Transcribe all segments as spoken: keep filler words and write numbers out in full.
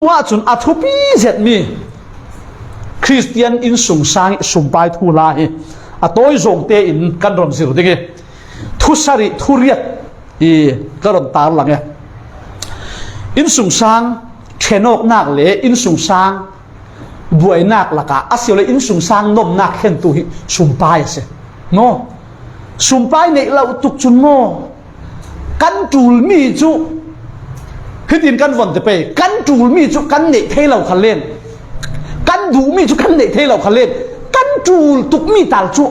Curuangah cun a thupi zetmi Khristian innsungsang ih sumpai thuhla hi a tawizawngte in kan rawn zir ding ih, thusarih thuriat ih ka rawn tarlang ih, innsungsang ṭhenawknak le innsungsang buainak lakah a si lo le innsungsang nomnak thlentu hi sumpai a si. Maw? Sumpai neih lo tuk cun maw? Kan ṭulmi cu, hitin kan von ti pei, kan ṭulmi cu kan neih thei lo kha len, kan duhmi cu kan neih thei lo kha len, kan ṭul tukmi tal cu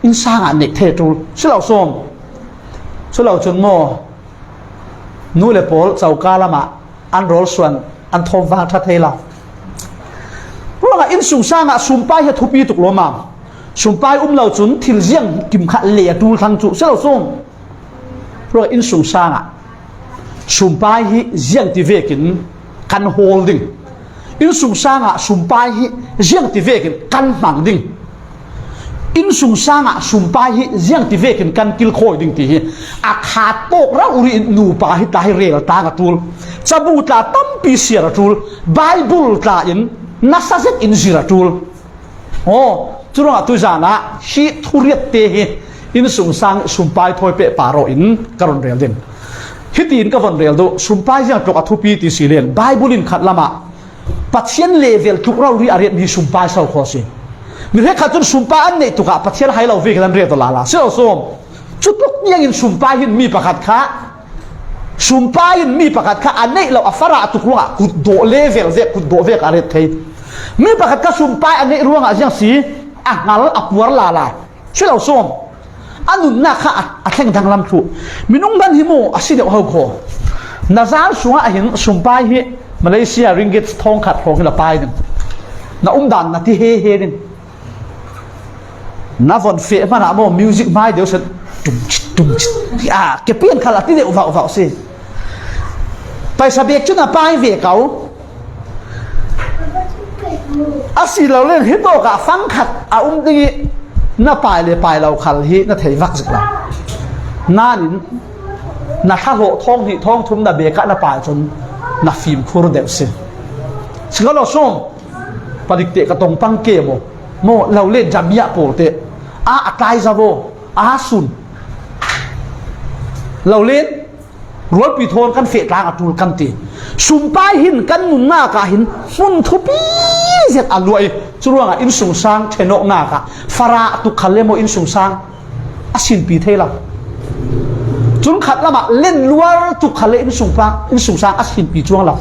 innsang ah neih thei a ṭul. Si lo sawm. Si lo cun maw, nu le pawl coka lamah an rawl suan, an thawm vang ṭha thei lo. Ruangah innsungsang ah sumpai hi a thupi tuk lo maw? Sumpai um lo cun thil ziang kim kha le a ṭul thlang cu, si lo sawm. Ruangah innsungsang ah sumpai hi ziangti vekin kan hawl ding, innsungsang ah sumpai hi ziangti vekin kan hmang ding, innsungsang ah sumpai hi ziangti vekin kan kilkhawi ding ti hi a khat tawk rauh rih in nupa hi tla hi rel tang a ṭul, cabu tla tampi siar a ṭul, Baibul tla in nasa zet in zir a ṭul. Aw, curuangah tuizan ah hi thuriatte hi innsungsang sumpai thawi pehpar aw in ka rawn rel ding. Hitiin ka von rel duh, sumpai ziang tluk a thupi ti si len, Baibul in khat lamah Pathian level tluk rauh rih a riatmi sumpai so khaw si. Mi hrekkhat cun sumpai an neih tukah Pathian hai lo vekin an ret aw lala. Si lo sawm. Cutluk tiangin sumpai hin mi pakhat kha, sumpai in mi pakhat kha a neih lo a farah tuk ruangah kutdawh level vek, kutdawh vek a ret thei. Mi pakhat kha sumpai a neih ruangah ziang si, a hngal a puar lala. Si lo sawm. A nunnak kha a, a thleng danglam thluh. Minung hman hi maw a si deuh ho khaw. Na zal sungah hin sumpai hi Malaysia ringgit thawngkhat hrawng hi la pai ding. Na umdan na ti he he ding. Na von feh hmanah maw music hmai deuh set, tum chit, tum chit, a ke pian khal a ti deuh vauh vauh si. Paisa bek cu na pai ve ko. A si lo len hi tawkah fangkhat a um ding ih na pai le pai lo khal hi na thei vak zik lo. Nanin na thlahlawh thawng hnih thawng thum na bekah na pai cun na fimkhur deuh si. Si ka lo sawm. Palik teh ka tong pang ke maw? Maw lo le jamiah pawl teh a, a tlai za vaw, a sun. Lo len rualpi thawn kan feh tlang a ṭul kan ti. Sumpai hin kan nunnak ah hin hmun thupi zet a luah ih, curuangah innsungsang ṭhenawknak ah farah tuk khal le maw innsungsang a sinpi thei lo. Cun khat lamah len luar tuk khal le innsungpa-, innsungsang a sinpi cuang lo.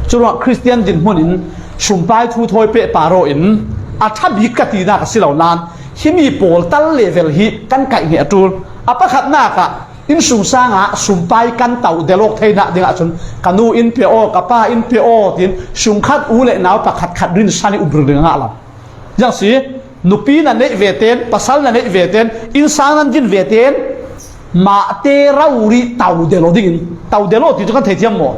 Curuangah Khristian dinhmun in sumpai thu thawi pehpar aw in a ṭha bik ka tinak a si lo nain, himi pawl tal level hi kan kaih hneh a ṭul. A pakhatnak ah innsungsang ah sumpai kan tauh delawk theinak dingah cun ka nu in pe aw, ka pa in pe aw, tiin sungkhat u le nau pakhat khat rinsan ih um ringring a ngah lo. Ziang si, nupi na neih ve ten, pasal na neih ve ten, innsang nan din ve ten, mahte rori tau delo dingin, tau delo ti cu kan thei thiam maw?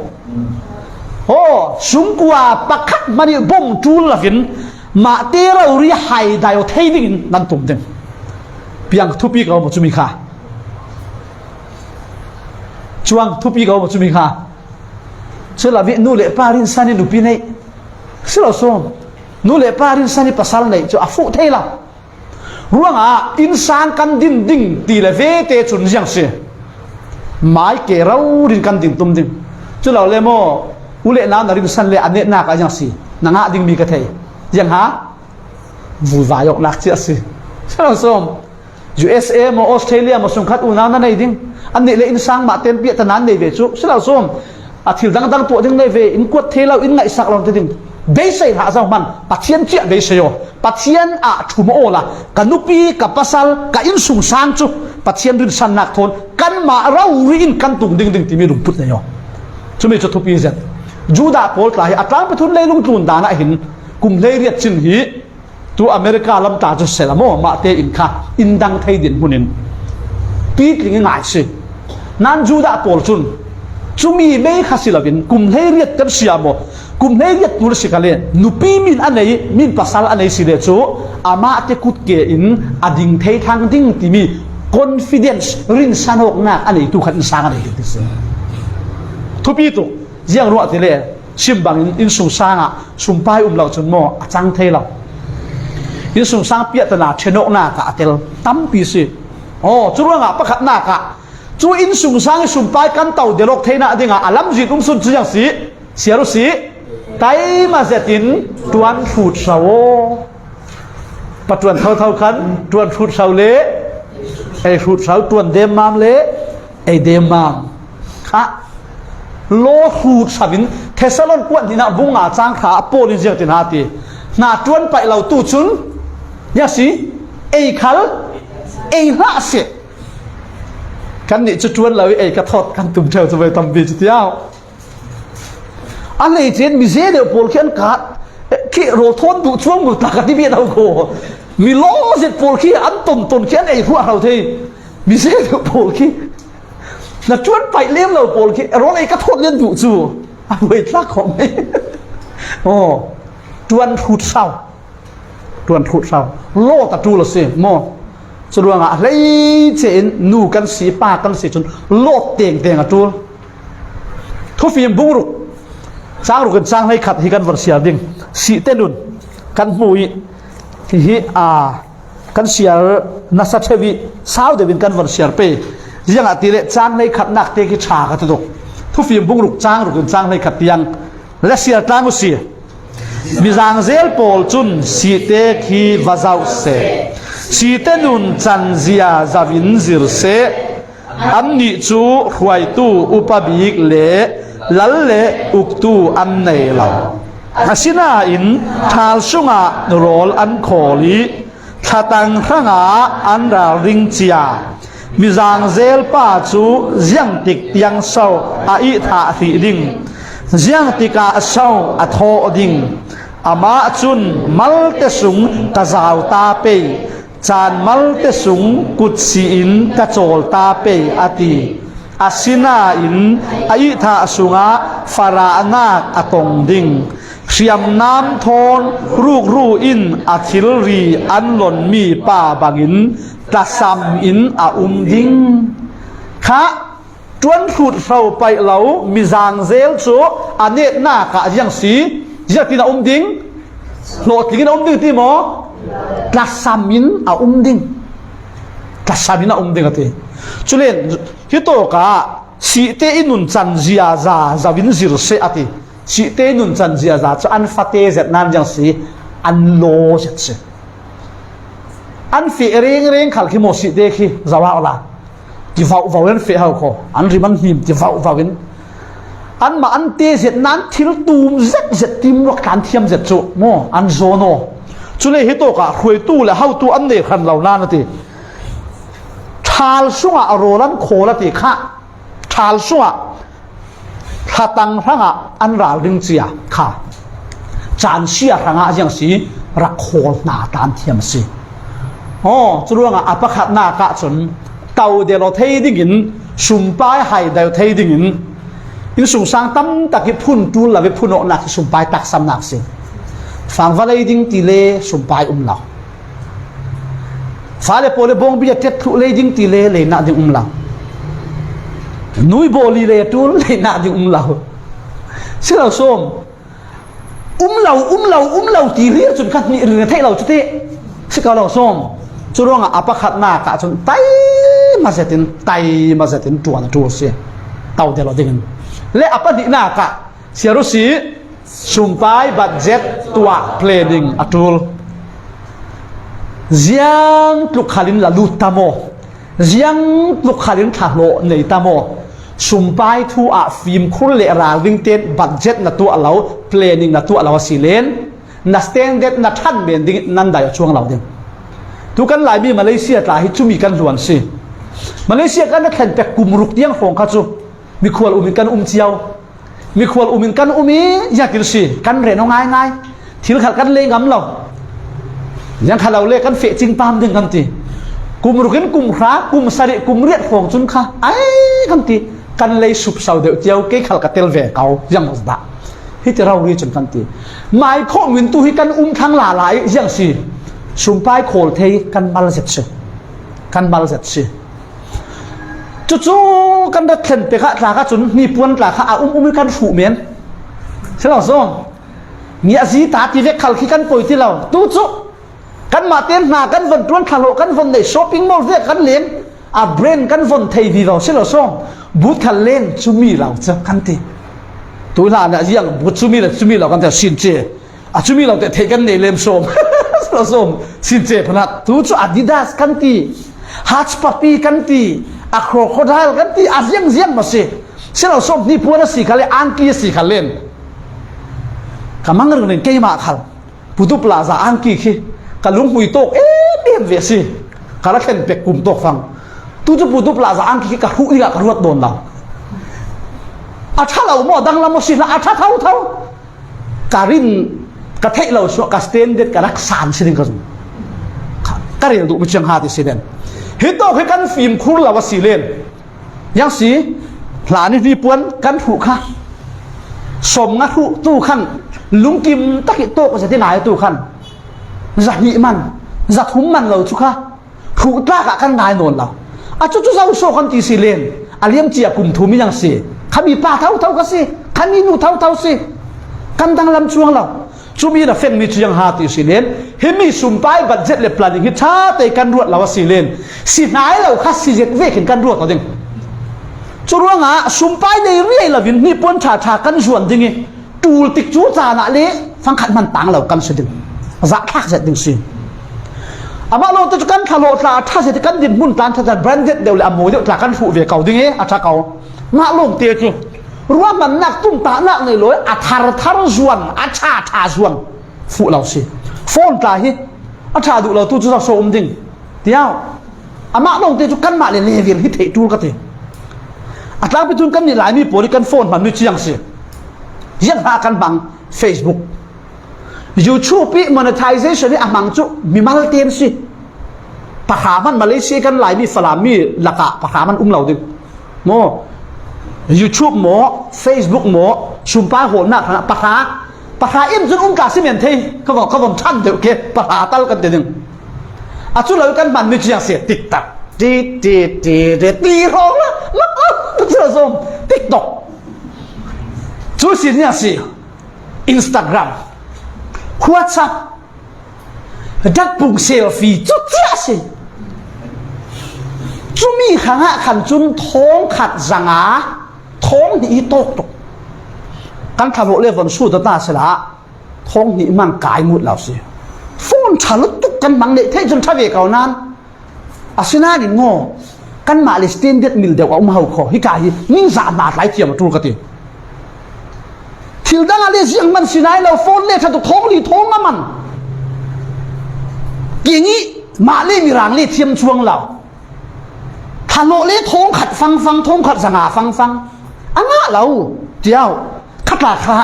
Aw, sungkua pakhat hmanh ih bom ṭul loin mahte rori hai dai aw thei dingin nan tum ding. Piang thupi ko maw cumi kha? Cuang thupi ko maw cumi kha? Culo vih nu le pa rinsan ih nupi neih. Si lo sawm. Nu le pa rinsan ih pasal neih cu a fuh thei lo. Ruangah innsang kan din ding ti le vete cun ziang si. Mai ke rori in kan din tum ding. Culo le maw, u le nau na rinsan le a netnak ah ziang si. Na ngah dingmi ka thei. Ziang ha? Vulvai awknak cia si. Si lo sawm. U S A maw, Australia maw, sungkhat unau na nei ding. Annih le innsang mah tenpiah ta nan nei ve cu. Si lo sawm. A thil dangdang tuah ding nei ve, in kuat thei lo, in ngaihsak lo ti ding. Beisei hlah zohman, Pathian ciah beisei aw. Pathian ah ṭhum aw la, ka nupi, ka pasal, ka innsungsang cu Pathian rinsannak thawn kanmah rori in kan tung ding ding timi lungput nei aw. Cumi cu thupi zet. Judah pawl tla hi a tlangpi thun leilung tlun dan ah hin kum hleiriat cin hi, tu America lam ta cu sela maw, mahte in kha in dang thei dinhmun in pitling i ngai si. Nan Judah pawl cun cumi bei kha si loin kum hleiriat ter sia maw, kum hleiriat tur si kha le nupi min a nei, min pasal a nei si le cu amahte kut ke in a ding thei thlang ding timi confidence, rinsanawknak a neitu khat in sang a nei ding ti si. Thupi tuk. Ziang ruah ti le Sim bangin innsungsangah sumpai um lo cun maw a cang thei lo. Innsungsang piahtana ṭhenawknak ah a tel tampi si. Aw, curuangah pakhatnak ah cu innsungsang ih sumpai kan to delawk theinak dingah a lamzin um sun cu ziang si, siar u si, taima zetin ṭuan hrut hro aw. Pa ṭuan thotho khan ṭuan hrut hro le ei hrut hro, ṭuan demmam le ei demmam kha law hrut hrawin Thesalon kuat hnihnak bung nga cang hra ah Paul in ziangtin ha ti, hna ṭuan paih lo tu cun ziang si, ei khal ei hlah seh. Kannih cu ṭuan lo ih ei ka thawt kan tum ṭheu cu voi tampi cu tiau. A hleice in mize deuh pawl khi an kat, khi rawl thawn duh cuang mu tla ka ti bia lo ko. Mi lawzet pawl khi an tonton khi an ei hruah hro thei. Mize deuh pawl khi na ṭuan paih lem lo pawl khi rawl ei ka thawt lian duh cu a voi tlak khawh mai. Aw, ṭuan hrut sau. Ṭuan hrut sau. Lawt a ṭul a si maw? Curuangah a hleice in nu kan si, pa kan si cun lawt tengteng a ṭul. Thufim bung ruk, cang ruk in cang hleikhat hi kan van siar ding. Sihte nun kan hmu ih hihi a kan siar nasa ṭheu ih sau deuh in kan van siar pei. Ziangahtile cang hleikhatnak te khi ṭha ka ti tuk. Thufim bung ruk cang ruk in cang hleikhat tiang le siar tlang u si. Mizangzel pawl cun sihte khi va zoh seh. Sihte nun canzia zoin zir seh. Annih cu hruaitu upa bik le lal le uktu an nei lo. Asinain ṭhal sungah rawl an khawl ih thlatang hrangah an ralring cia. Mizangzel pa cu ziangtik tiang so a ihthah hrih ding? Ziangtik ah so a thawh ding? Amah cun, malte sung ka zau ta pei, caan malte sung kutsi in ka cawl ta pei, a ti. Asinain a ihthah sungah farahnak a tong ding. Hriamnam thawn rukru in a thilri an lonmi pa bangin tlasam in a um ding. Kha ṭuan hrut hro paih lo mizangzel cu a netnak ah ziang si, ziangtin a um ding? Hlawhtling in a um ding ti maw? Tlasam in a um ding. Tlasam in a um ding a ti. Cule hitawkah sihte ih nuncan ziaza zoin zir seh a ti. Sihte ih nuncan ziaza cu an fate zet nan ziang si, an law zet si. An feh rengreng khal khi maw sihte khi zoh ah la ti vauhvau in an feh ho kho, an rim an hnim ti vauhvau in anmah an te zet nan thil tum zetzet tim ruak tlan thiam zet cu maw an zawn aw. Cule hitawkah hruaitu le hotu an nei hran lo nan a ti. Ṭhal sungah rawl an khawl a ti kha. Ṭhal sungah thlatang hrangah an ralring cia kha caan sia hrangah ziang si, rak khawl hna tlan thiam a si. Aw, curuangah a pakhatnak ah cun to deuh lo thei dingin, sumpai hai deuh thei dingin, innsungsang tam tak ih phun ṭul lo ih phun awknak hi sumpai taksamnak si. Fangva lei ding ti le sumpai um lo. Fale pawl le bawngbi a ṭet thluh lei ding ti le leinak ding um lo. Nui bawli le a ṭul leinak ding um lo. Si lo sawm. Um lo, um lo, um lo ti hlir cun kha hnih ring a theih lo cu ti. Si ko lo sawm. Curuangah a pakhatnak ah cun taima zetin, taima zetin ṭuan a ṭul si. To deuh lo dingin. Le a pahnihnak ah siar u si, sumpai budget tuah planning a ṭul. Ziang tluk khal in la lut ta maw? Ziang tluk khal in thlahlawh nei ta maw? Sumpai thu ah fimkhur le ralring tein budget na tuah lo, planning na tuah lo a si len na standard na ṭhan men ding nan dai a cuang lo ding. Tu kan Laimi Malaysia tla hi cumi kan hluan si. Malaysia kan na thlen pek kum ruk tiang hrawng kha cu mikhual um in kan um cio. Mikhual um in kan um i ziatil si kan ren aw ngaingai. Thil khal kan lei ngam lo. Ziang kha lo le kan feh cing pam ding kan ti. Kum ruk in kum hra, kum sarih, kum riat hrawng cun kha ai kan ti. Kan lei sup sau deuh cio, kei khal ka tel ve ko, ziang maw dah. Hi ti rori cun kan ti. Mai khawh min tu hi kan um thlang lala i ziang si. Sumpai khawl thei kan mal zet si. Kan mal zet si. Cucu kan rat thlen pek ah tla kha cun hnipuan tla kha a um um i kan hruh men. Si lo sawm. Ngiahzi ta ti vek khal khi kan poi ti lo. Tu cu kanmah te hna kan von ṭuan, thlahlawh kan von nei, shopping mall vek kan leng, a brand kan von thei vivo si lo sawm. But khal leng cumi lo cu kan ti. Tu hlan ah ziang but cumi le cumi lo kan ti, sin ce. A cumi lo te theih kan nei lem sawm. Si lo sawm. Sin ce phanat. Tu cu Adidas kan ti. Hush Puppy kan ti. A Crocodile kan ti. A ziang ziang ma si. Si lo sawm, hnipuan a si khal le, angki a si khal len. Ka mang ringring keimah khal Putu Plaza angki khi ka lunghmui tawk em em ve si. Ka ra thlen pek kum tawk fang. Tu cu Putu Plaza angki khi ka hruh dingah ka ruat dawn lo. A ṭha lo maw, danglam maw si hlah, a ṭha thotho. Ka rin ka theih lo suah, ka standard ka rak san si ding ka zum. Ka, ka rel duhmi ciang ha ti si len. Hi tawk hi kan fimkhur lo a si len. Yang si, hla ni hnipuan kan hruh kha. Sawm nga hruh tu khan, lungkim tak i tawk zet i ngai tu khan. Za hnih man, za thum man lo cu kha. Hruh tlak ah kan ngai nawn lo. A cucu zo so kan ti si len. A liam cia kum thum i yang si. Khami pa thotho ka si. Khami nu thotho si. Kan danglam cuang lo. Cumi na fengmi cu yang ha ti si len, himi sumpai budget le planning hi ṭha te kan ruat lo a si len, si hnai lo kha si zet vekin kan ruat aw ding. Cu ruangah sumpai nei riai lovin hnipuan ṭha ṭha kan zuan ding i, tul tik cu caan ah le fangkhat hman tang lo kan si ding. Zahthlak zet ding si. Amah lawngte cu kan thlahlawh tla a ṭha zet i kan dinhmun tla ṭha, branded deuh le a mawi deuh tla kan hruh ve ko ding i a ṭha ko. Mah lawngte cu ruahmannak, tumtahnak nei lo i a tharthar zuan, a ṭhaṭha zuan fuh lo si. Phone tla hi a ṭha duh lo tu cu zoso um ding tiah amah lawngte cu kanmah le level hi theih ṭul ka ti. A tlangpi cun kannih Laimi pawl i kan phone hmanmi ciang si. Ziang hna kan hmang? Facebook. YouTube i monetization i a hmang cu mimal tein si. Pahra hman Malaysia kan Laimi Falam mi lakah pahra hman um lo ding. Maw, YouTube maw, Facebook maw, sumpai hawlnak hrangah pahra, pahra in cun um tla si men thei, ka von, ka von ṭhan deuh ke, pahra tal kan ti ding. A cu lo kan hmanmi ciang si, TikTok, ti, ti, ti, ti, ti hrawng la, la, la, la, zom, TikTok. Cu si nia si, Instagram, WhatsApp, Dakpung selfie cu tiah a si. Cumi hrangah khan cun thawngkhat zanga thawng hnih hi tawk tuk. Kan thlahlawh le von su ta ta sila thawng hnih man kai ngut lo si. Phone ṭha lutuk kan hmang neih theih cun ṭha ve ko nan. Asinain maw, kanmah le standard mil deuh a um ho kho. Hika hi ningzah hna tlai thiam a ṭul ka ti. Thil dang ah le ziang man si nai lo, phone le ṭha tuk, thawng li thawng a man. Keng i mah le mirang le thiam chuang lo. Thlahlawh le thawng khat fangfang, thawng khat zanga fangfang. A ngah lo, tiau. Khatla kha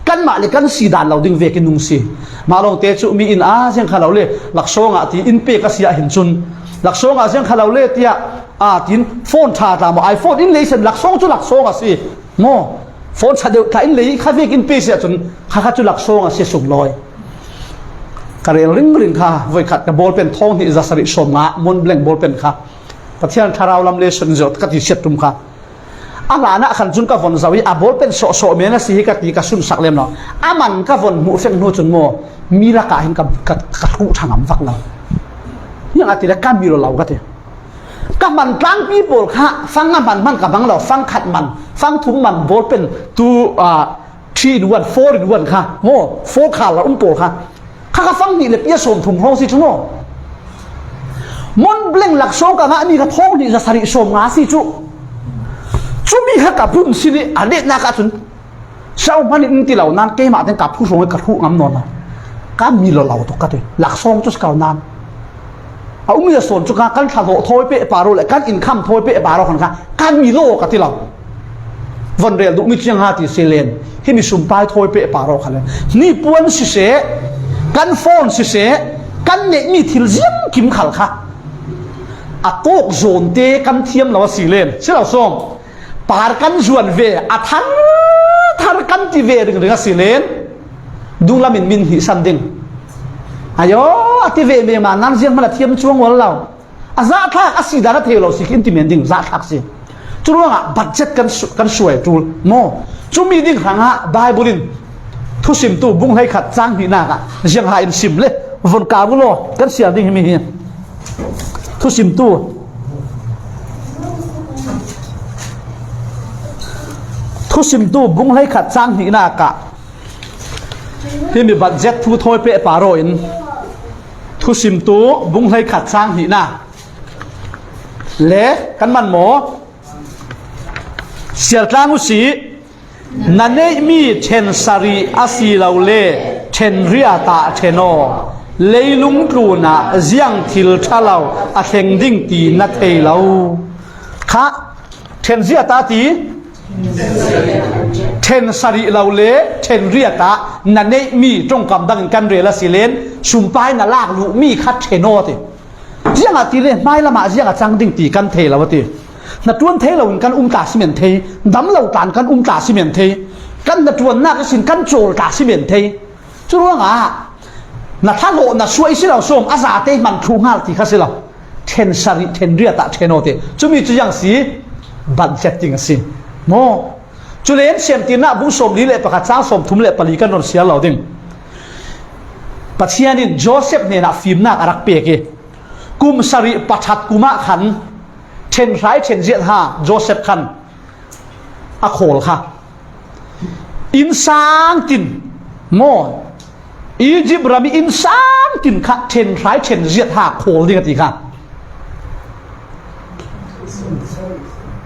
kanmah le kan si dan lo ding vekin nung si. Mah lawngte cu mi in a ziang kha lo le, laksawng ah ti in pe ka si ah hin cun, laksawng ah ziang kha lo le tiah, a tin phone ṭha tla maw, iPhone in lei sen, laksawng cu laksawng a si. Maw, phone ṭha deuh tla in lei kha vekin pe si ah cun, kha kha cu laksawng a si sunglawi. Ka rel ringring kha, voikhat ka ballpen thawng hnih za sarih sawm nga, Montblanc ballpen kha Pathian thlarau lam le sun zot ka ti siat tum kha. A hlan ah khan cun ka von zoh i a ballpen sawhsawh men a si hi ka ti ka sunsak lem lo. A man ka von hmuh fek hnu cun maw, mi lakah hin ka, ka, ka hruh ṭha ngam vak lo. Niang a ti le ka mi lo lo ka ti. Ka hman tlangpi pawl kha fang a hman hman ka bang lo, fang khat man, fang thum man, ballpen tu, ah, three in one, four in one kha maw, four khal la um pawl kha. Kha kha fang hnih le pia sawm thum hrawng si cu maw? Montblanc laksawng ka ngahmi kha thawng hnih za sarih sawm nga si cu. Cumi kha ka bun si nih a nehnak ahcun, sau hmanh in ti lo nan keimah tein ka phu hrawng i ka hruh ngam nawn lo. Ka mi lo lo tuk ka ti. Laksawng cu si ko nan. A um i a sawn cu kha kan thlahlawh thawi peh pah rawh le kan income thawi peh pah rawh khan kha ka mi lo ka ti lo. Von rel duhmi ciang ha ti si len, himi sumpai thawi peh pah rawh kha len. Hnipuan siseh, kan phone siseh, kan neihmi thil ziangkim khal kha a tawk zawn te kan thiam lo a si len. Si lo sawm, par kan zuan ve, a thar thar kan ti ve ringring a si len, dunglam in min hnih san ding. Ayo, a ti ve me ma nan ziang hmanh a thiam cuang ual lo. A zahthlak a si dan a thei lo si khin ti men ding, zahthlak si. Cu ruangah budget kan su-, kan suai ṭul maw? Cumi ding hrangah Bible in Thusimtu bung hleikhat chang hnihnak ah ziang ha in sim le von kau u law, kan siar ding himi hi. Thusimtu, Thusimtu bung hleikhat chang hnihnak ah himi budget thu thawi peh pah raw in, Thusimtu bung hleikhat chang hnihnak le kan man maw? Siar tlang u si. Na neihmi ṭhen sarih a si lo le ṭhen riat ah ṭhen aw. Leilung tlunah ziang thil ṭha lo a thleng ding ti na thei lo. Kha ṭhen riat ah ti, ṭhen sarih lo le ṭhen riat ah na neihmi ṭongkam dangin kan rel a si len, sumpai na lak luhmi kha ṭhen aw ti. Ziangahtile hmailamah ziang a cang ding ti kan thei lo a ti. Hnaṭuan thei loin kan um ta si men thei, dam lo tlan kan um ta si men thei, kan hnaṭuannak ihsin kan cawl ta si men thei. Curuangah na thlahlawh na suai si lo sawm, a zate hman thluh hngal ti kha si lo. Ṭhen sarih, ṭhen riat ah ṭhen aw ti. Cumi cu ziang si, budget ding a si. Maw? Cule Siamtirnak bung sawmli le pakhat cang sawmthum le pali kan rawn siar lo ding. Pathian in Joseph hnenah fimnak a rak pek i, kum sarih pakhat kum ah khan ṭhen hra i ṭhen riat ha Joseph khan a khawl kha. Inn sang tin maw, Egypt ram i inn sang tin kha ṭhen hra i ṭhen riat ha khawl ding a ti kha.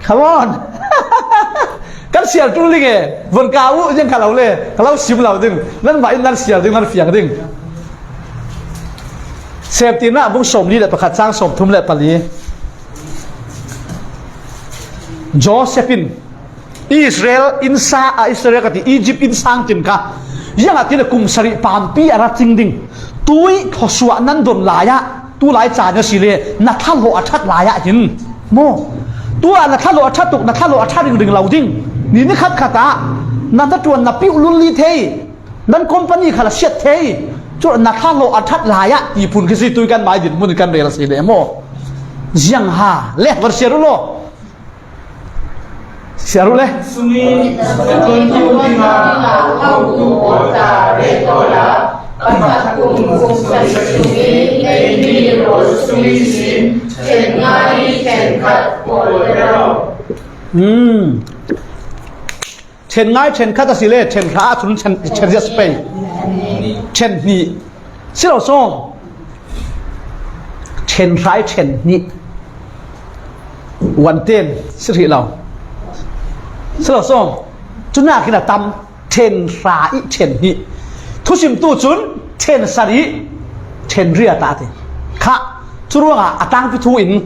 Come on. Kan siar ṭul ding e. Von kau u, ziang kha lo le, ka lo sim lo ding. Nanmah in nan siar ding, nan fiang ding. Siamtirnak bung sawmli le pakhat cang sawmthum le pali. Joseph in Israel inn sa, a, Israel ka ti, Egypt inn sang tin kha, ziangahtile kum sarih pampi a ra cing ding. Tui thawsuah nan don lai ah, tu lai caan a si le na thlahlawh a ṭhat lai ah hin maw? Tu ah na thlahlawh a ṭha tuk, na thlahlawh a ṭha ringring lo ding. Ni ni khat khat ah na hnaṭuan na piuh lulli thei, nan company khal a siat thei. Cu na thlahlawh a ṭhat lai ah ti phun khi si, tui kan mai dinhmun in kan rel a si le maw? Ziang ha le, van siar u law. Siar u le. Sungin na ṭuantu dingah hotu pawl ta reh ko la, pakhat kum kum sarih sungin neihmi rawl sung ihsin ṭhen nga i ṭhen khat pawl rero. Hmm. Ṭhen nga i ṭhen khat a si le, ṭhen hra ah cun ṭhen, ṭhen riat si pei. Ṭhen hnih. Si lo sawm. Ṭhen hra i ṭhen hnih. One tenth si hrih lo. Si lo sawm. Cunak hin a tam. Ṭhen hra i ṭhen hnih. Thusimtu cun ṭhen sarih, ṭhen riat ah a ti. Kha, curuangah a tangpi thu in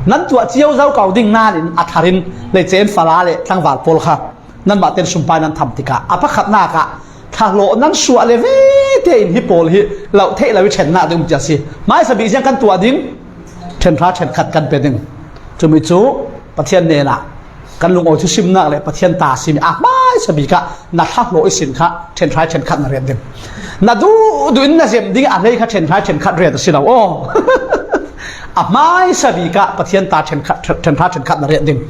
nan tuah cio zo ko ding nain a thar in leice in fala le tlangval pawl kha nanmah ten sumpai nan tham tikah a pakhatnak ah thlahlawh nan suah le ve tein hi pawl hi loh theih lo i ṭhennak ding um tiah si. Hmaisa bik ziang kan tuah ding? Ṭhen hra ṭhen khat kan pe ding. Cumi cu Pathian hnenah kan lungawi thusimnak le Pathian ta simi a hmaisa bik ah na thlahlawh ihsin kha ṭhen hra ṭhen khat na riat ding. Na duhduh in na zem ding a hlei kha ṭhen hra ṭhen khat riat a si lo aw. A hmaisa bik ah Pathian ta ṭhen khat, ṭhen hra ṭhen khat na riat ding.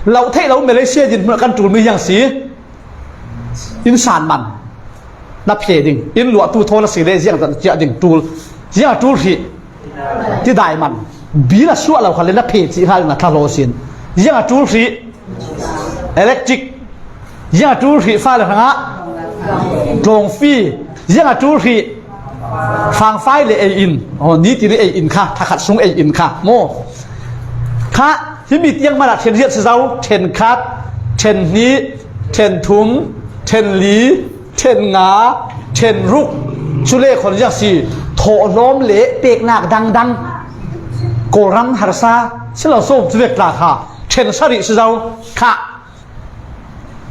Loh theih lo Malaysia dinhmun ah kan ṭulmi ziang si. Inn san man na phe ding, inn luahtu thawn a si le ziangzat na ciah ding, ṭul, ziang a ṭul hrih tidai man, bill a suah lo kha le na phe cih kha le na thlahlawh sin. Ziang a ṭul hrih electric, ziang a ṭul hrih fale hrangah tlawng fee, ziang a ṭul hrih fangfai le ei in, aw, ni ti le ei in kha, thakhat sung ei in kha maw? Kha himi tiang hmanah ṭhen riat si zo, ṭhen khat, ṭhen hnih, ṭhen thum, ṭhen li, ṭhen nga, ṭhen ruk, cule khawn ziang si, thawhlawm le peknak dangdang, Kawlram harsa si lo sawm, cu vek tla kha ṭhen sarih si zo kha.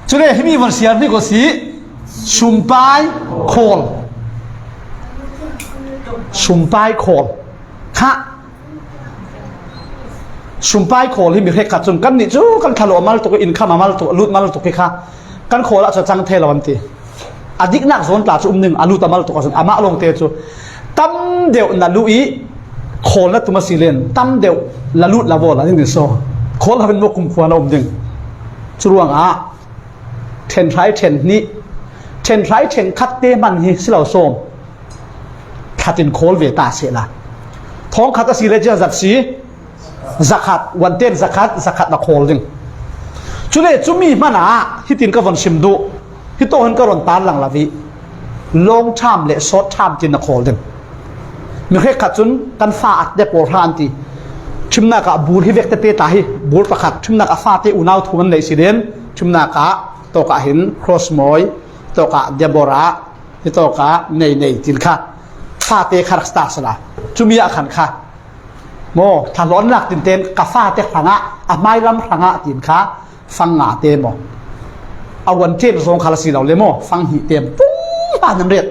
Cule himi van siar hnik aw si, sumpai khawl. Sumpai khawl kha. Sumpai khawl hi mi hrekkhat cun kannih cu kan thlahlawh a mal tuk i, income a mal tuk, a lut mal tuk hi kha kan khawl ah cu a cang thei lo an ti. A diknak zawn tla cu um ning, a lut a mal tuk ahcun amah lawngte cu tam deuh na luh i khawl na tum a si len tam deuh la lut la bawl a ding so. Khawl lo in maw kumkhua na um ding. Curuangah ṭhen hra i ṭhen hnih, Ṭhen hrai ṭhen khat te hman hi si lo sawm. Khatin khawl ve ta sehla. Thawng khat a si le ciang zat si. Zakhat, wanten zakhat, zakhat na khawl ding. Cule cumi hmanah hitin ka von sim duh. Hitawh hin ka ron tarlang lo hi. Long term le short term tin na khawl ding. Mi hrekkhat cun kan fa a te pawl hra an ti. Ṭhimnak ah bur hi vek tete ta hi. Bur pakhat, ṭhimnak ah fate unau thum an neih si den. Ṭhimnak ah tawkah hin cross mawi, tawkah Deborah, hitawkah nei nei tin kha. Fate kha rak si ta sala. Cumi ah khan kha. Maw, thlahlawnnak tinten ka fate hrangah, a hmailam hrangah tin kha, fang nga te maw. A wanten zawng khal a si lo le maw, fang hnih te maw. Pung hman an ret.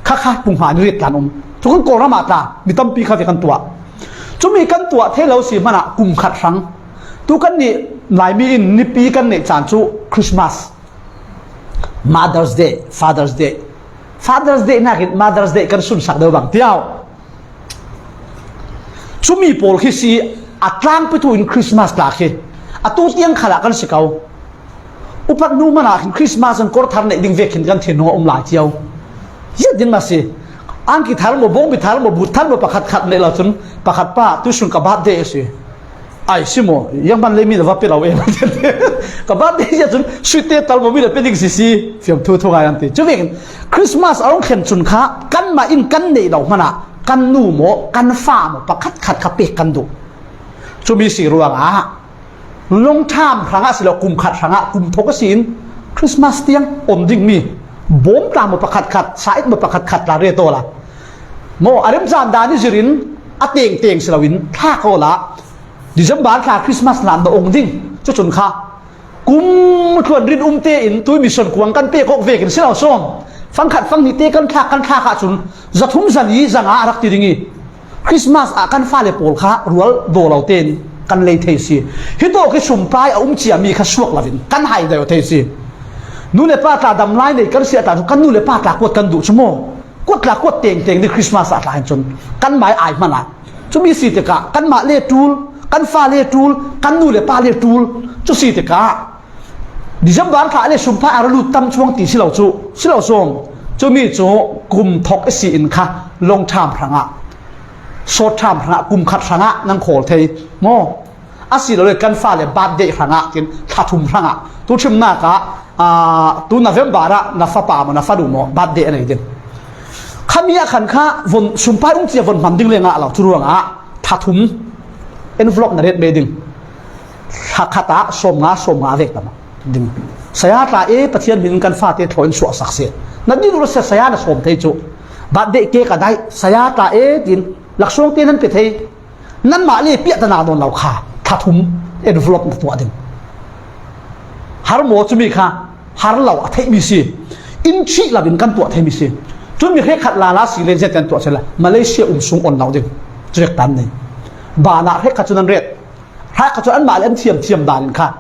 Kha kha pung hman ret tlan um. Cu kan Kawlram ah tla, mi tampi kha ve kan tuah. Cumi kan tuah thei lo si hmanah kum khat hrang. Tu kan nih Laimi in nipi kan neih caan cu Christmas. Mother's Day, Father's Day. Father's Day nakin Mother's Day kan sunsak deuh bang tiau. Cumi pawl khi si a tlangpi thu in Christmas tla khi a tu tiang khalah kan si ko. Upat nu manah khin Christmas an kawr thar neih ding vek khin kan thinhung a um lai tiau. Ziat din mah si. Angki thar maw, bawngbi thar maw, but thar maw, pakhat khat neih lo cun pakhat pa tuisun ka birthday a si. Ai si maw, yang man le mi na va pe lo em. Ka birthday zia cun suite tal maw mi na pe ding si si. Fiam thu thu ngai an ti. Cu vekin Christmas a rung thlen cun kha kanmah in kan neih lo hmanah kan nu maw, kan fa maw, pakhat khat kha pek kan duh. Cumi si ruangah long term hrangah si lo, kum khat hrangah, kum thawk a si in Christmas tiang om ding mi bawm tla maw pakhat khat, sa it maw pakhat khat tla ret awla. Maw, a remcaan dan i zirin a tengteng si loin thlak awla. December thla Christmas hlan na ong ding. Cucun kha kum thluan rin um tein tui mission kuang kan pek awk vekin si lo sawm. Fangkhat fanghnih te kan thlak, kan thlak ahcun zathum zali zanga a rak ti ding i Christmas ah kan fale pawl kha rual daw lo tein kan lei thei si. Hitawk i sumpai a um ciami kha suak loin kan hai deuh thei si. Nu le pa tla dam lai nei kan si a tla cu kan nu le pa tla kuat kan duh cu maw? Kuat tla kuat tengteng ding Christmas ah tla hin cun kan mai ai hman ah. Cumi si tikah kanmah le ṭul, kan fa le ṭul, kan nu le pa le ṭul. Cu si tikah December thla le sumpai a ra lut tam cuang ti si lo cu, si lo sawm. Cumi cu kum thawk i si in kha long term hrangah, short term hrangah, kum khat hrangah nan khawl thei maw? A si lo le kan fa le birthday hrangah tin thlathum hrangah tu ṭhimnak ah, aa, tu November ah na fapa maw, na fanu maw birthday a nei ding. Khami ah khan kha von, sumpai um cia von hman ding le ngah lo cu ruangah thlathum envelope na ret me ding. Thla khat ah sawm nga, sawm nga vek tam ding. Saya tla e, Pathian min kan fate thlaw in suahsak seh. Na din ur se saya na sawm thei cu. Birthday cake a daih, saya tla e, tin laksuang te nan pe thei. Nanmah le piah ta na nawn lo kha, thlathum envelope na tuah ding. Har maw cumi kha, har lo a theihmi si. In chih lo in kan tuah theimi si. Cun mi hrekkhat lala si le zia tian tuah sila, Malaysia um sung on lo ding. Cu vek tan nei. Banah hrekkhat cu nan ret. Hrekkhat cu anmah le an thiam thiam dan in kha.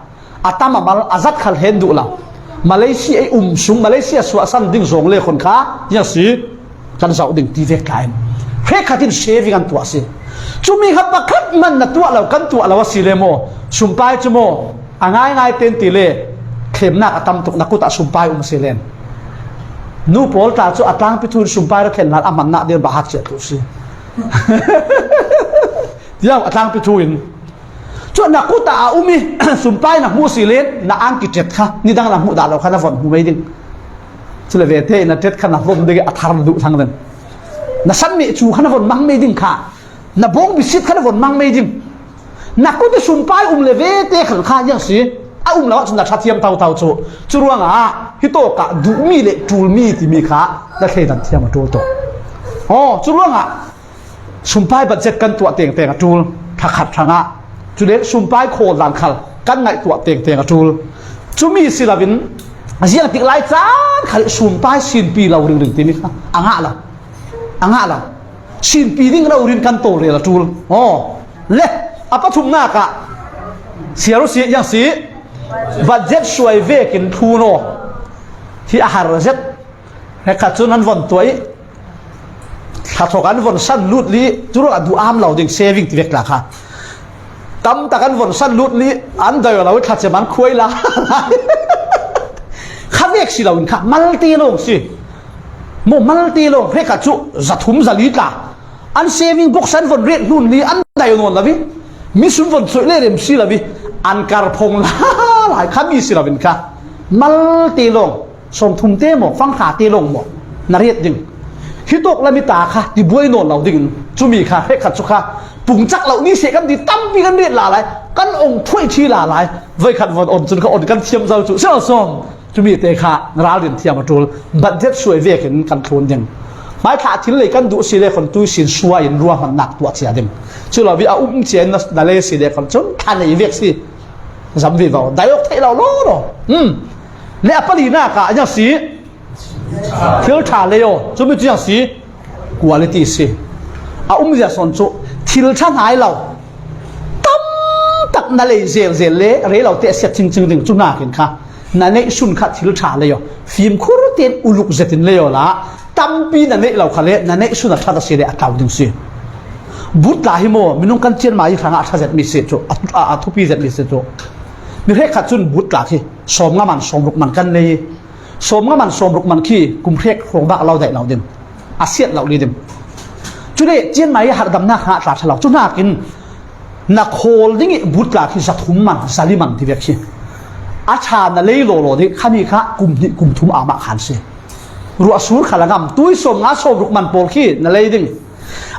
A tam a mal, a zat khal hen duh lo. Malaysia ei um sung, Malaysia suahsan ding zawng le khon kha, ziang si, kan zoh ding ti vek tla in. Hrekkhat in saving an tuah si. Cumi kha pakhat man na tuah lo, kan tuah lo a si le maw? Sumpai cu maw? A ngaingai ten ti le, thlemnak a tam tuk, na kut ah sumpai um a si len. Nu pawl tla cu a tlangpi thu in sumpai ra thlen hlan a hmannak dir bah hat ciah tluh si. Tiang a tlangpi thu in. Cu na kut ah a um i sumpai na hmuh si le na angki ṭet kha, nidang na hmuh dah lo kha na von hmu mei ding. Cule vete in na ṭet kha na hlom ding i a thar na duh thang ding. Na san meh cu kha na von mang mei ding kha, na bawng bisit kha na von mang mei ding. Na kut i sumpai um le vete khan kha ziang si, a um lo ahcun na ṭha thiam thotho cu. Cu ruangah hitawk ah duhmi le ṭulmi timi kha na thleidan thiam a ṭul tuk. Aw, cu ruangah sumpai budget kan tuah tengteng a ṭul, thla khat hrangah. Cule sumpai khawl dan khal kan ngaih tuah tengteng a ṭul. Cumi si loin ziang tik lai caan khal sumpai sinpi lo ringring timi kha a ngah lo. A ngah lo. Sinpi ding lo rin kan tawlrel a ṭul. Aw, le a pathumnak ah siar u si, ziang si, budget suai vekin thlun aw. Hi a har zet. Hrekkhat cun an von tuah i, thla thawk an von san lut li, cu ruangah duh am lo ding, saving ti vek tla kha. Tam tak an von san lut li, an doi lo i thla cem an khuai la. Kha ve si lo in kha, malte lawng si. Maw, malte lawng, hrekhat chu za thum za li tla. An saving box an von rate hnun li an dai nawn lo hi. Mi sum von chawih le rem si lo hi. An kar phong la lai kha mi si lo in kha. Malte lawng, sawmthum te maw, fangkha te lawng maw, na rate ding. Hitawk lam i ta kha, ti buai nawn lo dingin. Chumi kha, hrekhat chu kha, pungchak lo ni se kan ti tampi kan rate la lai. Kan ong phuai thi la lai. Voi khat von on chun kha on kan thiam zo chu. Sel sawm. Chumi te kha ral din thiam a tul. Budget suai vekin kan thlun ding. Mai thla thil lei kan duh si le khon tui sin suai in ruahmannak tuah chia ding. Chu lo bi a um chia na, na lei si le khon chun thla nei vek si. Zam vi vau. Dai ok thei lo lo lo. Hmm. Le a pali na ka yang si. Thil tha le yo. Chumi chu yang si. Quality si. A um zia son chu. Thil tha nai lo. Tam tak na lei zel zel le, rei lo te a siat ching ching ding chu nakin kha. Na neih sun kha thil tha le yo. Fimkhur ten uluk zetin le yo la. Tampi na neih lo kha le, na neih sun a tha ta si le a tau ding si. But tla hi maw, minung kan chian mai hrang a tha zet mi si chu. A, a, a thupi zet mi si chu. Mi hrek khat chun but tla khi. Sawm nga man, sawm ruk man kan lei. Sawm nga man, sawm ruk man khi, kum hrek hrawng bak lo dai lo ding. A siat lo li ding. Chu le, chian mai hardamna kha tla tha lo. Chu nakin, na khawl ding i but tla khi za thum man, za li man ti vek khi. A tha na lei lo lo ding, khami kha kum hnih kum thum a mah khan si. Ruah sur kha la ngam, tui sawm nga sawm ruk man pawl khi na lei ding.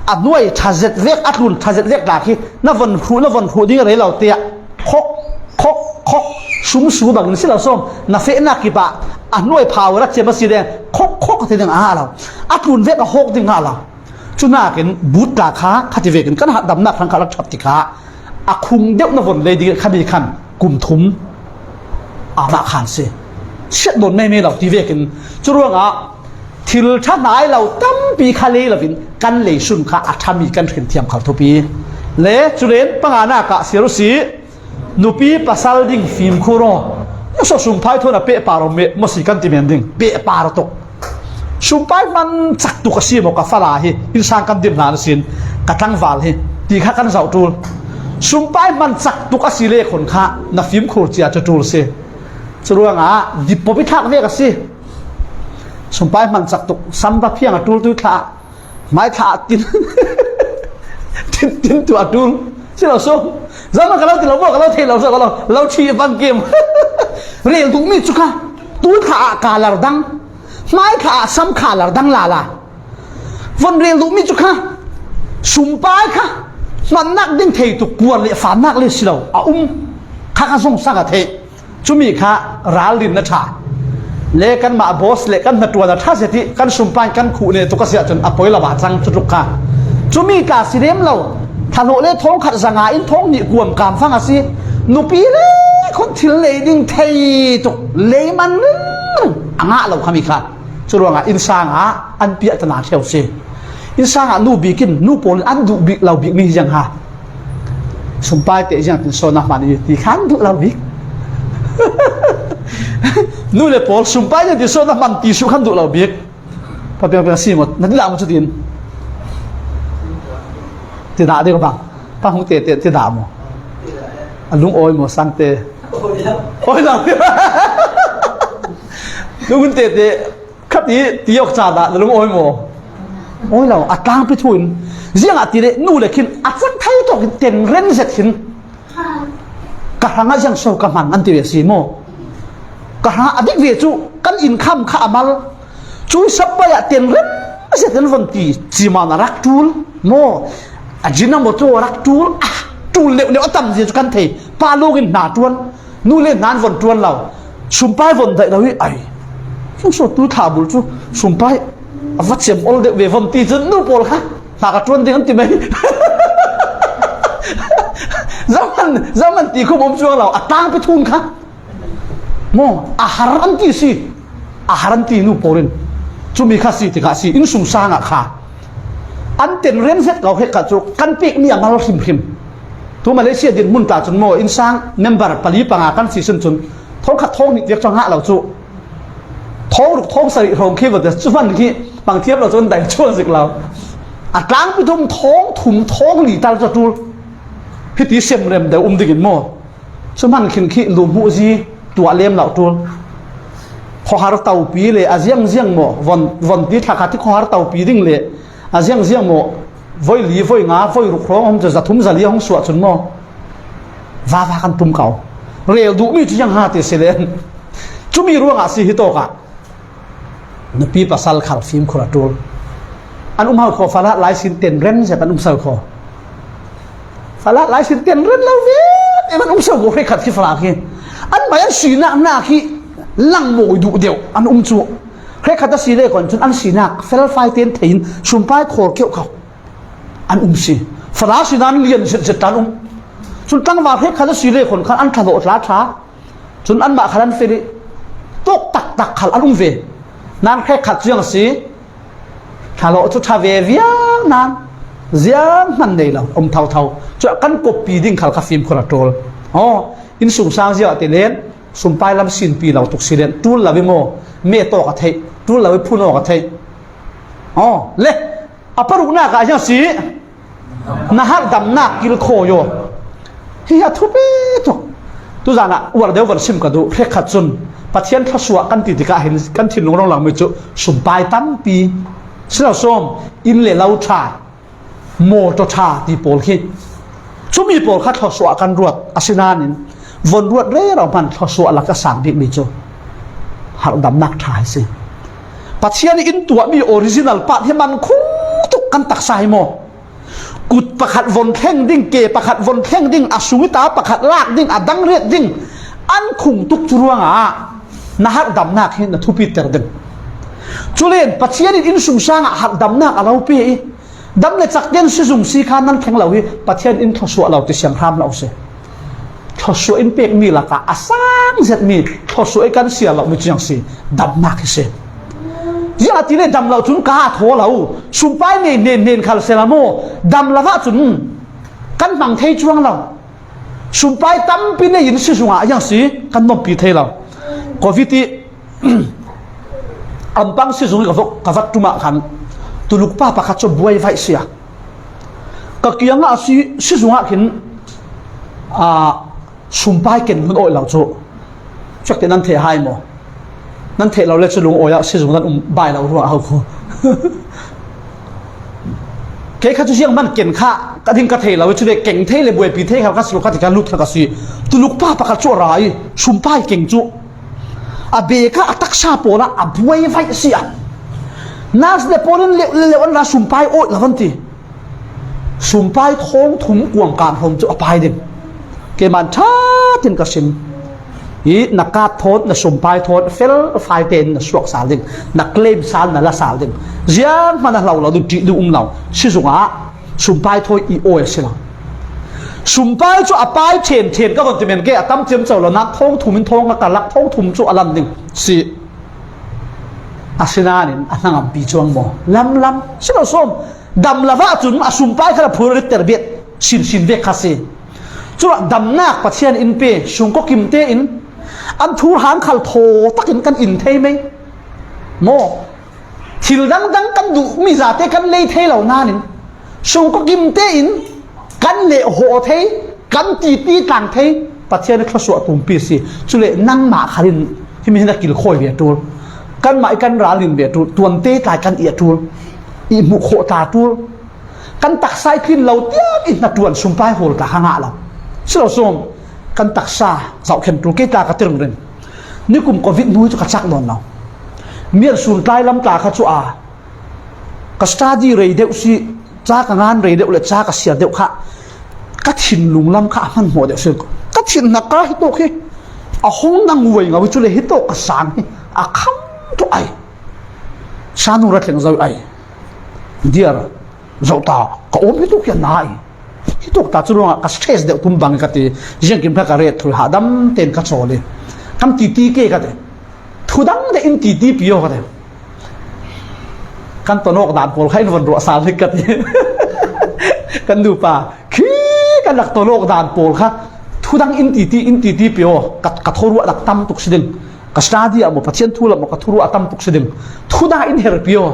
A hnuai tha zet vek, a tlun tha zet vek tla khi, na von hruh, na von hruh ding a rei lo te ah. Khok, khok, khok, sum su bangin si lo sawm, na fehna kipah, a hnuai phau rak chiam a si deng, khok, khok a ti ding a lo. A tlun vek a hawk ding a lo. Chu nakin but tla kha, kha ti vekin kan hardamna kha kha rak thap ti kha. A khung deuh na von lei ding kha mi khan, kum thum. A mah khan si. Siat nawn mai mai lo ti vekin. Chu ruangah, thil tha nai lo tampi kha lei lovin, kan lei sun kha a tha mi kan hrin thiam khal thupi. Le, chu len, panga na ka siar u si. Nupi pasal ding fimkhur aw. Nasa sumpai thawn a pehpar aw meh, maw si kan ti men ding. Pehpar tuk. Sumpai man chak tuk a si maw ka fala hi. Insang kan dim hlan a sin. Ka tlangval hi. Ti kha kan zauh tul. Sumpai man chak tuk a si le khon kha. Na fimkhur cia chu tul si. Churuanga dip pop i thlak vek a si. Sumpai man chak tuk. Sam va phiang a tul tu thla. Mai thla tin. Tin, tin tu a tul. Si lo so. Zaman ka lo ti lo mo, ka lo thei lo so, ka lo, lo thi bang kim. Rel duh mi chu kha. Tu thla a ka lar dang. Mai thla a sam kha lar dang la la. Von rel duh mi chu kha. Sumpai kha. Mannak ding thei tu kuar le fannak le si lo. A um. Kha ka zong sa ka thei. Chumi kha ral din na tha. Le kan mah boss le kan hna tuan a tha zia ti kan sumpan kan khuh ne tu ka sia chun a poi lo a chang chu tuk kha. Chumi tla si rem lo. Tha hlawh le thawng khat zanga in thawng nih kuam kam fang a si. Nupi le khun thil lei ding thei tuk lei man ring a ngah lo kha mi kha. Chu ruangah innsang ah an piah ta na theu si. Innsang ah nu bik in, nu pawl in an duh bik lo bik mi hi ziang ha. Sumpai te ziang tin sawn a hman i ti khan duh lo bik. Nu le pawl sumpai te tin sawn a hman ti su khan duh lo bik. Pa piang piang si mo, na ti dah mo chu tin. Ti dah ding bang. Pa hung te te ti dah mo. A lung oi mo sang te. Oi lo. Lung te te. Khat i ti awk cha dah na lung awi maw? Awi lo, a tlangpi thu in. Ziangah ti le, nu le khin, a chak thei tawk in ten ren zet khin. Ka hrangah ziang so ka hman an ti ve si maw? Ka hrangah a dik ve chu kan in kham kha a mal. Chu sap bai ah ten ren zet an von ti, ci man a rak tul maw? A jin a maw chu a rak tul, a tul neuh neuh a tam zia chu kan thei. Pa lung in hna tuan. Nu le hnan von tuan lo. Sumpai von daih lo hi ai. Fung so tu tha bul chu sumpai a va chem ol deuh ve von ti chu nu pawl kha. Hna ka tuan ding an ti mai. Zaman, zaman ti khum om chuang lo. A tang pe thun kha. Mo, a har an ti si. A har an ti nu pawl in. Chumi kha si ti kha si. In sum sangah kha. An ten ren zet kau hek kha chu kan pek mi a mal hrim hrim. Tu Malaysia din mun ta chun maw, innsang member pali panga kan si sun chun thawng khat thawng nih tiak chang hah lo chu. Thawng ruk thawng sarih hrawng khi va te chu van khi pang thiam lo chun dai chuan zik lo. A tlangpi thum thawng thum thawng li tal chu tul. Hiti sem rem deuh um dingin maw. Chu man khin khi lu hmuh zi tuah lem lo tul. Khawhar topi le a ziangziang maw, von, von ti thla khat hi khawhar topi ding le a ziangziang maw, voi li, voi nga, voi ruk hrawng om cu zathum zali a hong suah cun maw, vava kan tum ko. Rel duhmi cu ziang ha ti si len. Cumi ruangah si hi tawkah nupi pasal khal fimkhur a ṭul. An um hau kho, falat lai sin ten ren zet an um sau kho. Falat lai sin ten ren lo ve, em an um sau kho, hrekkhat khi falat khi. An mai an sinak nak khi lang mawi duh deuh an um cu. Hrekkhat a si le kon cun an sinak felfai ten thei in sumpai khor keuh kho. An um si. Falat sin an lian zet zet an um. Cun tlangval hrekkhat a si le kon khan an ṭha lawh tla ṭha. Cun anmah khal an fel i tuk taktak khal an um ve. Nan hrekkhat ziang a si. Ṭha lawh cu ṭha ve viang nan ziang hman nei lo, um thotho. Cu kan koppi ding khal kha fimkhur a ṭul. Aw, innsungsang ziah ti len, sumpai lam sinpi lo tuk si len, ṭul lo i maw, me tawk a theih, ṭul lo i phun awk a theih. Aw, le, a paruknak ah ziang si. Na harhdamnak kilkhawi aw. Hi a thupi tuk. Tuzan ah uar deuh van sim ka duh. Hrekkhat cun Pathian thluasuah kan ti tikah hin kan thinlung rong langmi cu sumpai tampi, si lo sawm, inn le lo ṭha, mawṭaw ṭha ti pawl khi, cumi pawl kha thluasuah kan ruat. Asinain von ruat rero hman thluasuah lak a sang bikmi cu harhdamnak ṭha hi si. Pathian in tuahmi original part hi man khung tuk kan taksa hi maw? Kut pakhat von thleng ding, ke pakhat von thleng ding, a sung i ta pakhat lak ding, a dang riat ding, an khung tuk cu ruangah na harhdamnak hi na thupiter ding. Culen Pathian in innsungsang ah harhdamnak a lo pe i, dam le cak ten sizung si kha nan thleng lo hi, Pathian in thluasuah lo ti sianghram lo si. Thluasuah in pekmi lakah a sang zetmi thluasuah i kan siar lomi ciang si, damnak hi si. Ziangahtile dam lo cun kaa thaw lo, sumpai nen nen nen khal si la maw, dam lo ahcun kan hmang thei cuang lo. Sumpai tampi nei in sizung ah ziang si kan nuampi thei lo. Covid i ampang sizung i ka vok, ka vat ṭum ah khan tuluk pa pakhat cu buai vaih si a, ka kiangah si, sizung ah khin, aa, sumpai ken hun awih lo cu. Cuak te nan thei hai maw? Nan thei lo le cu lungawi ah sizung nan um bai lo ruah a ho khu. Kei kha cu ziang man ken kha ka ding ka thei lo i, cule keng thei le buaipi thei kha ka si lo kha ti kha lut kha ka si. Tuluk pa pakhat cu a ra i sumpai keng cu a bek ah a taksa pawl ah a buai vaih si a. Nurse le pawl in leuh le leuh an ra sumpai awih lo an ti. Sumpai thawng thum kuangkar hrawm cu a pai ding. Keimah ṭha tin ka sim. I na kat thawn, na sumpai thawn, fel fai tein na suak sal ding, na claim sal, na la sal ding. Zianghman a hlo lo ding, ṭih duh um lo. Sizung ah sumpai thawi i awi a si lo. Sumpai cu a pai ṭhen ṭhen ka von ti men ke, a tam ciamco lo, nak thawng thum in thawng a ka lak, thawng thum cu a lan ding si. Asinain a hnangampi cuang maw? Lamlam. Si lo sawm. Dam lo ahcun a sumpai kha a phur a ritter bet sinsin vek kha si. Cuah damnak Pathian in pe, sungkaw kim tein an thurhang khal thaw takin kan in thei mei. Maw? Thil dangdang kan duhmi zate kan lei thei lo nain sungkaw kim tein kan leh haw thei, kan titi tlang thei Pathian i thluasuah tumpi a si. Cule nangmah khal in himi hin a kilkhawi ve ṭul. Kanmah i kan ral in ve ṭul. Tuante tlai kan i a ṭul. I hmuh khawh ta ṭul. Kan taksa i tlin lo tiang i hnaṭuan sumpai hawl ta kha ngah lo. Si lo sawm, kan taksa zohkhen ṭul. Kei tla ka ti ringring. Nikum covid hnu hi cu ka cak nawn lo. Mian sun tlai lam tla kha cu a ka study rei deuh si, ca ka ngan rei deuh le ca ka siar deuh kha ka thinlung lam kha a hmanhmawh deuh si. Ka thinhnak ka hi tawk hi a hong nang uai ngo i, cule hi tawk ka sang hi a kham tuk ai. Sanu ra thleng zo ai. Diar zoh ta ka awm hi tuk hi a na i. Hi tuk ta cu ruangah ka stress deuh tum bang i ka ti. Ziangkim kha ka ret thui hahdam tein ka chawl i kan titi ke ka ti. Thudang te in titi pi aw ka ti. Kan tonawk dan pawl kha in von ruah sal hnik ka ti. Kan nupa khi kan rak tonawk dan pawl kha thudang in titi, in titi pi aw. Ka, ka thaw ruah rak tam tuk si ding. Ka study ah maw, Pathian thu lam maw, ka thu ruah a tam tuk si ding. Thudang in her pi aw.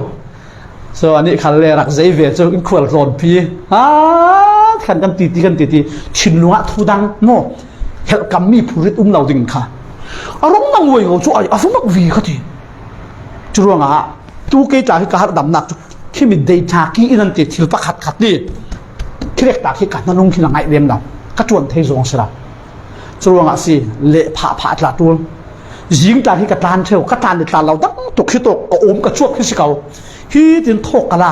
So, anih khal le rak zei ve cu in khual tlawnpi. Ha, khan kan titi, kan titi. Thinlung ah thudang maw, helhkammi phurit um lo ding kha. A rong mang uai ngo cu ai a va mak vi kha ti. Curuangah tu kei tla hi ka harhdamnak cu khi mit dei tla ki in an ti thil pakhat khat ni. Khi rek tla khi ka hnanung khi na ngaih lem lo. Ka ṭuan thei zong si lo. Curuangah si leh phah phah tla ṭul. Zing tla khi ka tlan ṭheu, ka tlan le tlan lo dang tuk khi tawk ka awm ka chuak khi si ko. Hitin thawk ka la.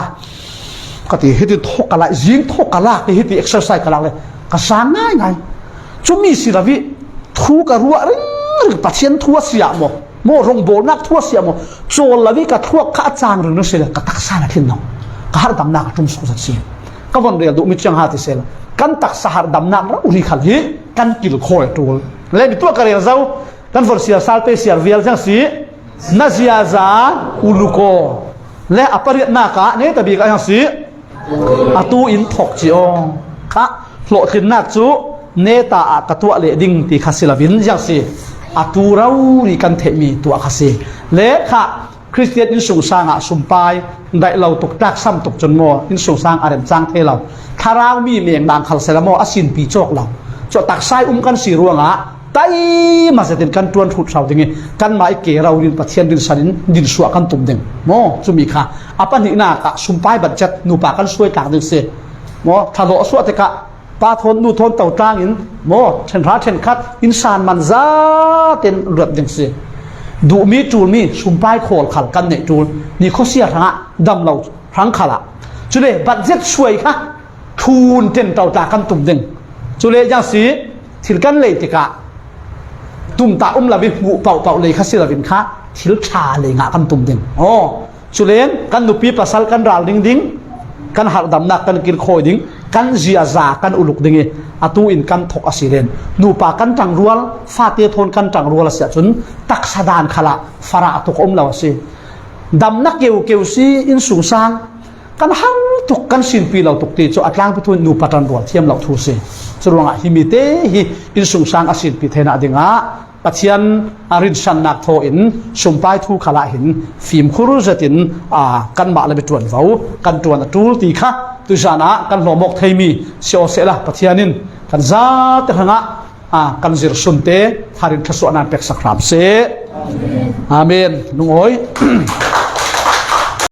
Ka ti, hitin thawk ka la, zing thawk ka la, ka hiti exercise ka lak le ka sang ngai ngai. Cumi si lo i thu ka ruah ringring, Pathian thu a si ah maw, maw rongbawlnak thu a si ah maw, cawl lo i ka thluak kha a cang ringring si le ka taksa na thin lo. Ka harhdamnak a ṭum suk zat si. Ka von rel duh mi ciang ha ti sela, kan taksa harhdamnak rauh ri khal hi kan kilkhawi a ṭul. Le mi tuah ka rel zo. Kan von siar sal pe siar vial ziang si, na ziaza uluk aw. Le a pariatnak ah neta bik ah ziang si, atu in thok ci aw. Kha hlawhtlinnak cu neta ah ka tuah leh ding ti kha si lovin ziang si, atu rori kan theihmi tuah kha si. Le kha Khristian innsungsang ah sumpai daih lo tuk, tlaksam tuk cun maw, innsungsang a remcang thei lo. Thlarau mi mengdang khal sela maw, a sinpi cawk lo. Cu taksa i um kan si ruangah taima zetin kan ṭuan hrut hro ding i, kanmah i ke rori in Pathian rinsan in dinsuah kan tum ding maw, cumi kha. A pahnihnak ah sumpai budget nupa kan suai tlang ding si maw, thlahlawh a suah tikah pa thawn, nu thawn to tlang in maw, ṭhen hra ṭhen khat in san man zaten ruat ding si. Duhmi ṭulmi sumpai khawl khal kan neih ṭul, ni khuasia hrangah dam lo hrang khalah. Cule budget suai kha thlun ṭen to tla kan tum ding. Cule ziang si, thil kan lei tikah tumtah um lo i hmuh pauh pauh lei kha si lovin kha thil ṭha lei ngah kan tum ding. Aw, culen kan nupi pasal kan ral ding ding, kan harhdamnak kan kilkhawi ding, kan ziaza kan uluk ding i atu in kan thok a si len nupa kan ṭangrual, fate thawn kan ṭangrual a si ahcun taksa dan khalah farah tuk a um lo a si. Damnak keukeu si, innsungsang kan har tuk, kan sinpi lo tuk ti cu a tlangpi thu in nupa ṭanrual thiam lo thu si. Curuangah himi te hi innsungsang a sinpi theinak dingah Pathian a rinsannak thaw in sumpai thu khalah hin fimkhur zetin, aa, kanmah le mi ṭuanvo kan ṭuan a ṭul ti kha tuizan ah kan hlawmawk theimi si aw sehla Pathian in kan zate hrangah, aa, kan zirsun te thar in thlasuahnak peksak hram seh. Amen. Lungawi.